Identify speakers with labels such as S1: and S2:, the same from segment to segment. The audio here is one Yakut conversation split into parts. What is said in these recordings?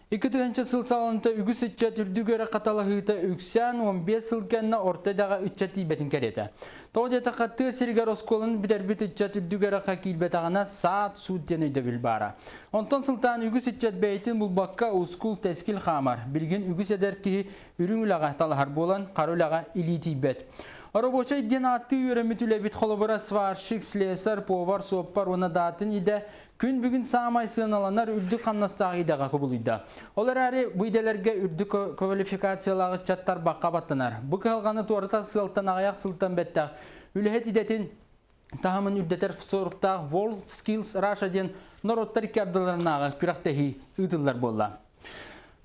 S1: 2000 сыл саҕаланыыта үгүс ыччат үрдүк үөрэх хаталаһыыта үксээн 15 сыл кэннэ орто идэҕэ ыччат тиийбэтин кэриэтэ. Тоҕо диэтэххэ, тыа сиригэр оскуоланы бүтэрбит ыччат үрдүк үөрэххэ киирбэтэҕинэ саат-суут диэн өйдөбүл баара. Онтон сылтаан үгүс ыччат бэйэтин булбакка ускул-тэскил хаамар. Билигин үгүс эдэр киһи үрүҥ үлэҕэ талаһар буолан, хара үлэҕэ илии тиийбэт. Рабочай диэн ааттыы үөрэммит үлэбит холобура сварщик, слесарь, повар, суоппар уонна даатын идэ Күн бүгүн саамай сыаналанар үрдүк хамнастаах идэҕэ кубулуйда. Ол эрээри бу идэлэргэ үрдүк квалификациялаах ыччаттар бакка баттанар. Бу кыһалҕаны туоратар сыалтан аҕыйах сылтан бэттэх үлэһит идэтин таһымын үрдэтэр соруктаах World Skills Russia диэн норуоттар икки ардыларынааҕы күрэхтэһии ыытыллар буолла.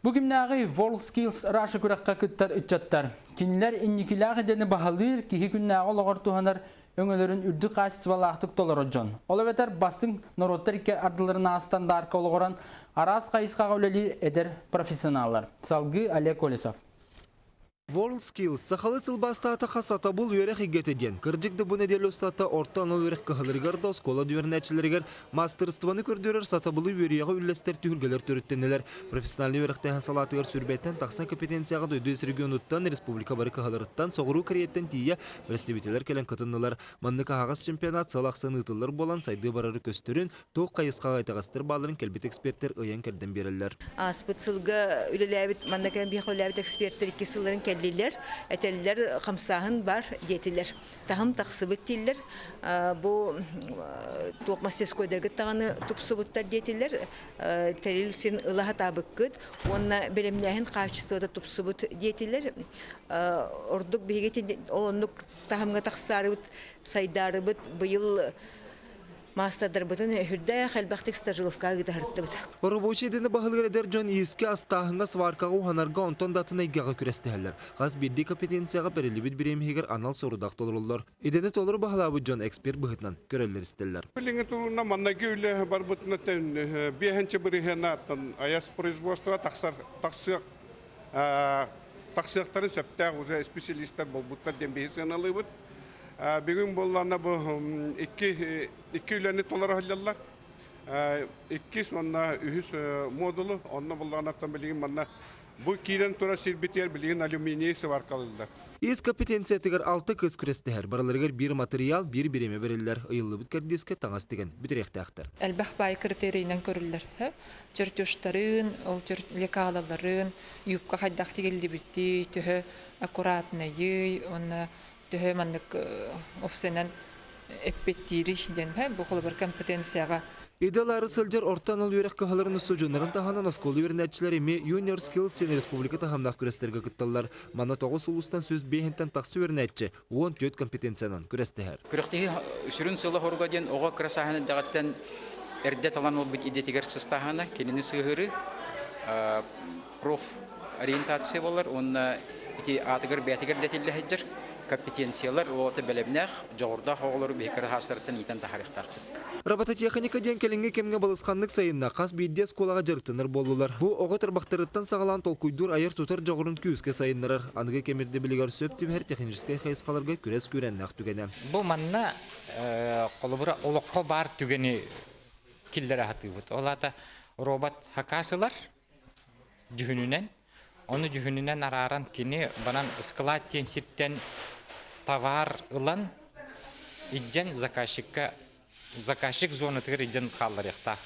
S1: Бу күннээҕи World Skills Russia күрэххэ кыттар ыччаттар. Кинилэр инникилээх идэни баһылыыр, киһи күннээҕи олоҕор туһанар өҥөлөрүн үрдүк хаачыстыбалаахтык толорор дьон. Ол эбэтэр бастыҥ норуоттар икки ардыларынааҕы стандартка олоҕуран араас хайысхаҕа үлэлиир эдэр профессионаллар. Салгыы Олег Колесов.
S2: WorldSkills сахалыы тылбаастаатахха сатабыл үөрэх эйгэтэ диэн. Кырдьык да бу нэдиэлэ устата орто анал үөрэх кыһаларыгар да оскуола үөрэнээччилэригэр маастарыстыбаны көрдөрөр сатабылы үөрүйэҕи үллэстэр түһүлгэлэр төрүттэннилэр. Профессиональнай үөрэхтээһин салаатыгар сүүрбэттэн тахса компетенцияҕа дойду ис регионуттан, республика бары кыһаларыттан, Соҕуруу Кореяттан тиийэ Бэрэстэбиитэллэр кэлэн кытыннылар. Маннык аһаҕас чемпионат сыл ахсын ыытыллар буолан, сайдыы барары көстөрүн, туох хайысхаҕа итэҕэстэр баалларын кэлбит экспертэр ыйан-кэрдэн биэрэллэр.
S3: Ааспыт сылга үлэлээбит, манна кэлэн биһиэхэ үлэлээбит эксперттэр икки сылларын кэллилэр, этэллэр, хамсааһын бар диэтилэр. Таһым тахсыбыт дииллэр. Бу туох мастерскойдаргыт даҕаны тупсубуттар диэтилэр. Тэрил син ыла сатаабыккыт уонна бэлэмнээһин хаачыстыбата тупсубут диэтилэр. Ордук биһиги ол оннук таһымҥа тахсаарыбыт, сайдаарыбыт быйыл маастардарбытын үрдээх элбэхтик стажировкаҕа ыытаһыртыбыт.
S2: Рабочай идэни баһылыыр эдэр дьон иискэ, астааһыҥҥа, сваркаҕа, уһанарга, онтон да атын эйгэҕэ күрэстэһэллэр. Хас биирдии компетенцияҕа бэриллибит бириэмэ иһигэр анал сорудах толоруллар. Идэни толору баһылаабыт дьон эксперт быһыытынан көрөллөр-истэллэр.
S4: Билиҥҥи туругунан манныгы үлэ барбытынан биэһинчи бырыһыаннааттан айас производство тахсар тахсыах тахсыахтарын сөптөөх уже специалистар буолбуттар диэн биһи сыаналыыбыт. Бүгүн буоллаҕына бу икки икки үлэни толоро сылдьаллар. Иккис уонна үһүс модулу онно буоллаҕына билигин манна Бу киирэн турар сирбитигэр билигин алюминий сыбааркалыыллар.
S2: Ис компетенциятыгар алта кыыс күрэстэһэр. Барыларыгар биир матырыйаал, биир бириэмэ бэриллэр. Ыйыллыбыт кэрдиискэ таҥас тигэн бүтэриэхтээхтэр.
S5: Элбэх баай критерийинэн көрүллэр. Чертежтарын, ол лекалаларын, юбка хайдах тигиллибитий, төһө аккуратнайый, уонна төһө маннык офсенэн эппиэттиирий диэн бу холобур компетенцияҕа
S2: Идэлаары сылдьар орто анал үөрэх кыһаларын устудьуоннарын таһынан оскуола үөрэнээччилэр эмиэ Junior Skills диэн республика таһымнаах күрэстэргэ кытталлар. Манна тоҕус улуустан 105-тэн тахса үөрэнээччи 14 компетенциянан күрэстэһэр.
S6: Күрэхтэһии сүрүн сыала-соруга диэн оҕо кыра сааһын эрдэҕиттэн эрдэ талан ылбыт идэтигэр сыстааһына, кинини сыһыарыы, профориентация буолар уонна ити аатыгар бэйэтигэр дэтиллэ сылдьар компетенциялар уота бэлэмнээх, дьоҕурдаах оҕолору биһиги кыра саастарыттан иитэн таһаарыахтаахпыт.
S2: Робототехника диэн кэлиҥҥи кэмҥэ балысханнык сайынна, хас биирдии оскуолаҕа дьарыктанар буоллулар. Бу оҕо тарбахтарыттан саҕалаан толкуйдуур айар-тутар дьоҕурун күүскэ сайыннарар. Аныгы кэм ирдэбилигэр сөп түбэһэр техническэй хайысхаларга күрэс күүрээннээх түгэнэ.
S7: Бу манна холобура олоххо баар түгэни киллэрэ сатыыбыт. Ол аата робот хакас ылар, дьүһүнүнэн. Ону дьүһүнүнэн арааран кини банан склад диэн сиртэн товар ылан илдьэн заказчикка заказчик зонатыгар илдьэн хаалларыахтаах.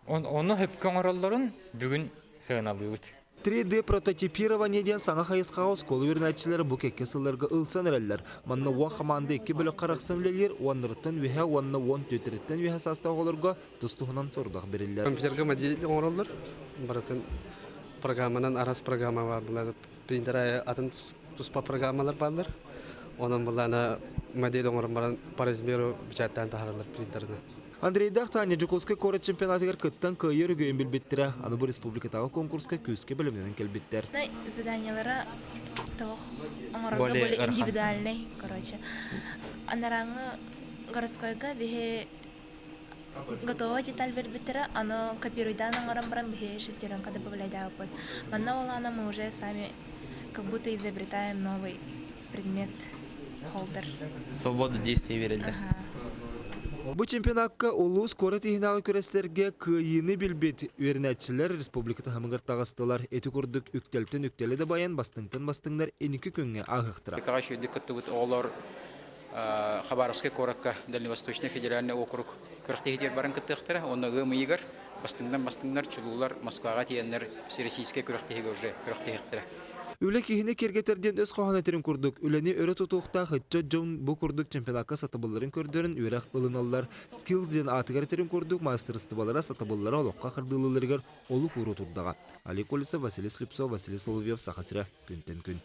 S7: Ону сөпкө оҥороллорун бүгүн сыаналыыбыт.
S2: 3D прототипирование диэн саҥа хайысхаҕа оскуола үөрэнээччилэрэ бу кэккэ сылларга ылсан эрэллэр. Манна уон хамаанда икки бөлөххө арахсан үлэлиир, уоннарыттан үөһэ уонна уон түөртэриттэн үөһэ саастаах оҕолорго тус-туһунан сорудах бэриллэр.
S8: Компьютерга модель оҥороллор. Барытын программанан араас программа баар булар. Принтер атын туспа программалар бааллар. Онон буллаана модель оҥорон баран по размеру печаттаан таһаараллар принтерынан.
S2: Андрейдаах Таня Дьокуускай куорат чемпионатыгар кыттан кыайыы өрөгөйүн билбиттэрэ, аны бу республикатааҕы конкурска күүскэ бэлэмнэнэн кэлбиттэр.
S9: Заданиелара того оҥорорго более индивидуальный, короче. Анарааҥы городскойга биһи Готовая деталь бербиттэрэ, ону копируйдаан оҥорон баран биһиги шестеренка добавляйдаабыппыт. Манна буоллаҕына мы уже сами как будто изобретаем новый предмет холдер.
S10: Свободу действия берэллэр.
S9: Ага.
S2: Бу чемпионакка улуус куорат иһинээҕи күрэстэргэ кыайыыны билбит үөрэнээччилэр республика таһымыгар таҕыстылар. Ити курдук үктэлтэн үктэли да байан бастыҥтан бастыҥнар инники күҥҥэ ааһыахтара.
S6: Икаҕа үчүгэйдик кыттыбыт оҕолор Хабаровскай куоракка Дальневосточный федеральный округ күрэхтэһиитигэр баран кыттыахтара. Уонна ыам ыйыгар бастыҥнар бастыҥнар чулуулар Москваҕа тиийэннэр всероссийскай күрэхтэһиигэ уже күрэхтэһиэхтэрэ.
S2: Үлэ киһини киэргэтэр диэн өс хоһоон этэрин курдук, үлэни өрө тутуохтаах ыччат дьон бу курдук чемпионакка сатабылларын көрдөрөн үөрэх ылыналлар. Skills диэн аатыгар этэрин курдук, маастарыстыбалара, сатабыллара олоххо хардыылыыларыгар олук уура турдаҕа. Олег Колесов, Василий Слепцов, Василий Соловьев, Саха сирэ, күнтэн күн.